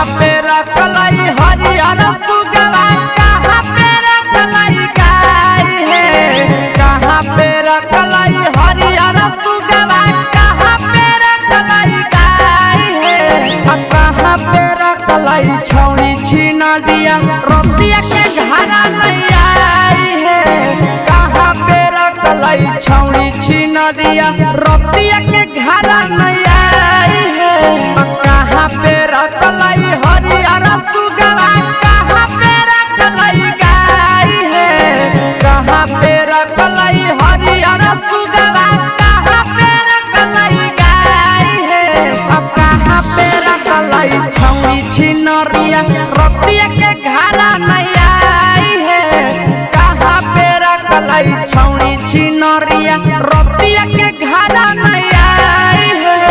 कहाँ पे रखलई हरियर सुगवा, कहाँ पे रखलई गाय है। कहाँ पे रखलई हरियर सुगवा, कहाँ पे रखलई गाय है। कहाँ पे रखलई छौड़ी छिनरिया, रतिया के घरा नहीं आई है। कहाँ पे रखलई छौड़ी छिनरिया, रतिया के घरा नहीं आई है। कहाँ पे रखलई हरियर सुगवा, कहाँ पे रखलई गाय है। कहाँ पे रखलई हरियर सुगवा, कहाँ पे रखलई गाय है। कहाँ पे रखलई छौड़ी छिनरिया, रतिया के घरा नहीं आई है। कहाँ पे रखलई छौड़ी छिनरिया, रतिया के घरा नहीं आई है।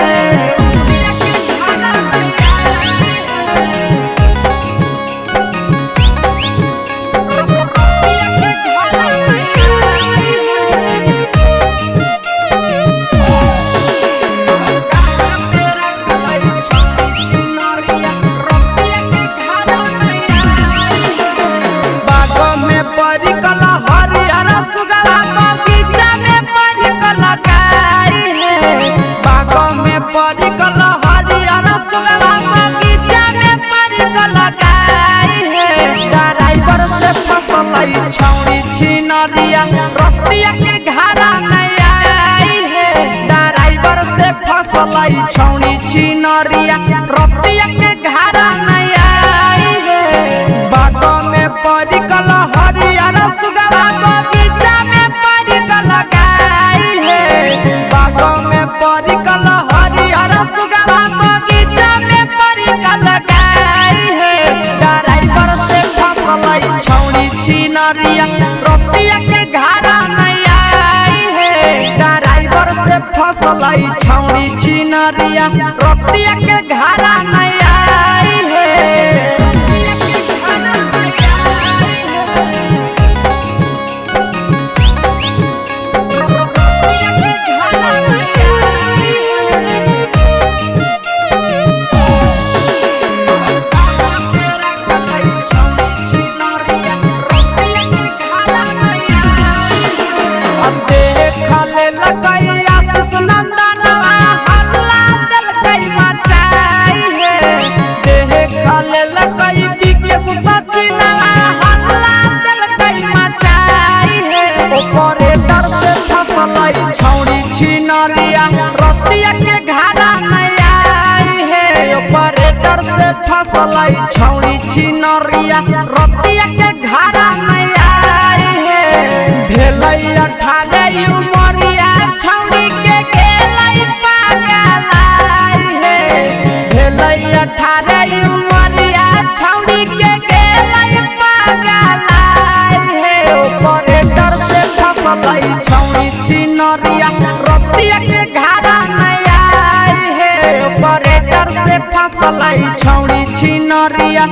रतिया के घरा नहीं आई है। ड्राइवर से फसलई छौड़ी छिनरिया, रतिया के घरा नहीं आई है। बाग में परिकल हरियर सुगवा, बगीचा में परिकल गाय है। बाग में परिकल हरियर सुगवा, बगीचा में परिकल गाय है। ड्राइवर से फसलई छौड़ी छिनरिया, रतिया के घरा नहीं आई है। ड्राइवर से फसलई छौड़ी छिनरिया, रतिया के घरा नहीं आई है। रतिया के घरा नहीं आई है। ऑपरेटर से फसलई छौड़ी छिनरिया, रतिया के घरा नहीं आई है। भेलई 18 उमरिया छौड़ी के गेलई पागलाई है। भेलई 18 उमरिया छौड़ी के गेलई पागलाई है। ऑपरेटर से फसलई छौड़ी छिनरिया, रतिया के घरा नहीं आई है। ऑपरेटर से फसलई छौड़ी छिनरिया,